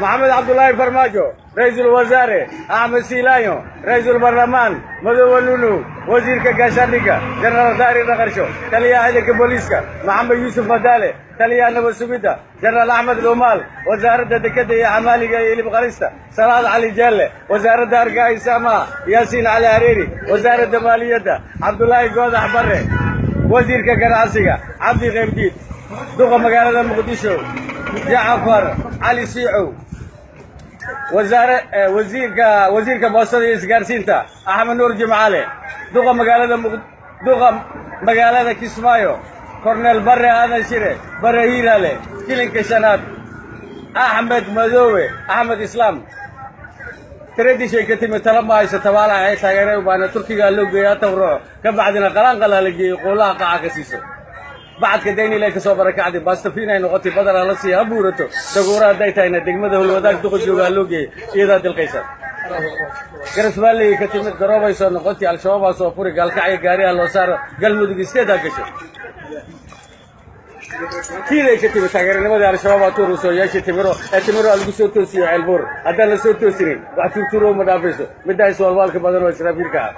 Maxamed Cabdulaahi Farmaajo, Ra'iisul Wasaare. Axmed Siilaanyo, Ra'iisul Baarlamaan. Madoobe Nunow, Wasiirka Gaashaandhigga. Jenaraal Daahir Dhaqarsho, Taliyaha Ciidanka Booliiska. Maxamed Yuusuf Madaale, Taliyaha Nabad Sugidda. Jenaraal Axmed Dhuumaal, Wasaaradda Dekadda iyo Xamaaliga iyo Hilib Qalista. Salaad Cali Jeelle, Wasaaradda Argagixisamaha. Yaasiin Cali Hareeri, Wasaaradda Maaliyadda. Cabdulaahi Goodax Barre, Wasiirka Ganacsiga. Cabdi Qaybdiid, Duqa Magaalada Muqdisho. Jacfar Cali Siicow, wasaare wasiirka Boostada iyo Isgaarsiinta. Axmed Nuur Jimcaale, duqa magaalada Kismaayo. Korneel Barre Aadan Shire, Barre Hiiraale, Kilinka Shanaad. Axmed Madoobe Axmed Islaam, tradishay ka timid, tala ma hayso, tabaalaha ay taageeray u baahna. Turkigaa loo geeyaa tawruco, ka bacdina qalaanqalaa la geeyey, qoolaha qaca ka siiso. Bacadka Daynilay ka soo barakacday, bastafiin ay noqotay, badaraa la siiya, ha buurato. Daguura hadday tahayna, degmada Holwadaag duqa joogaa loo geeyey, iyadaa dilqaysa. Garasbaalley ka timid, garoobay soo noqotay, Al-Shabaabaa soo furi, Gaalkacyo gaariha loo saaro, Galmudug isteedaa gasho. Tiiday ka timid, taageeranimadii Al-Shabaabaa tuur soo yeeshay. Timiro ee timiro lagu soo toosiyo Ceelbuur, haddaan la soo toosinin wax tuurtuuro ma dhaafayso. Middaa iswaalwaalka badan oo Israafiilka ah.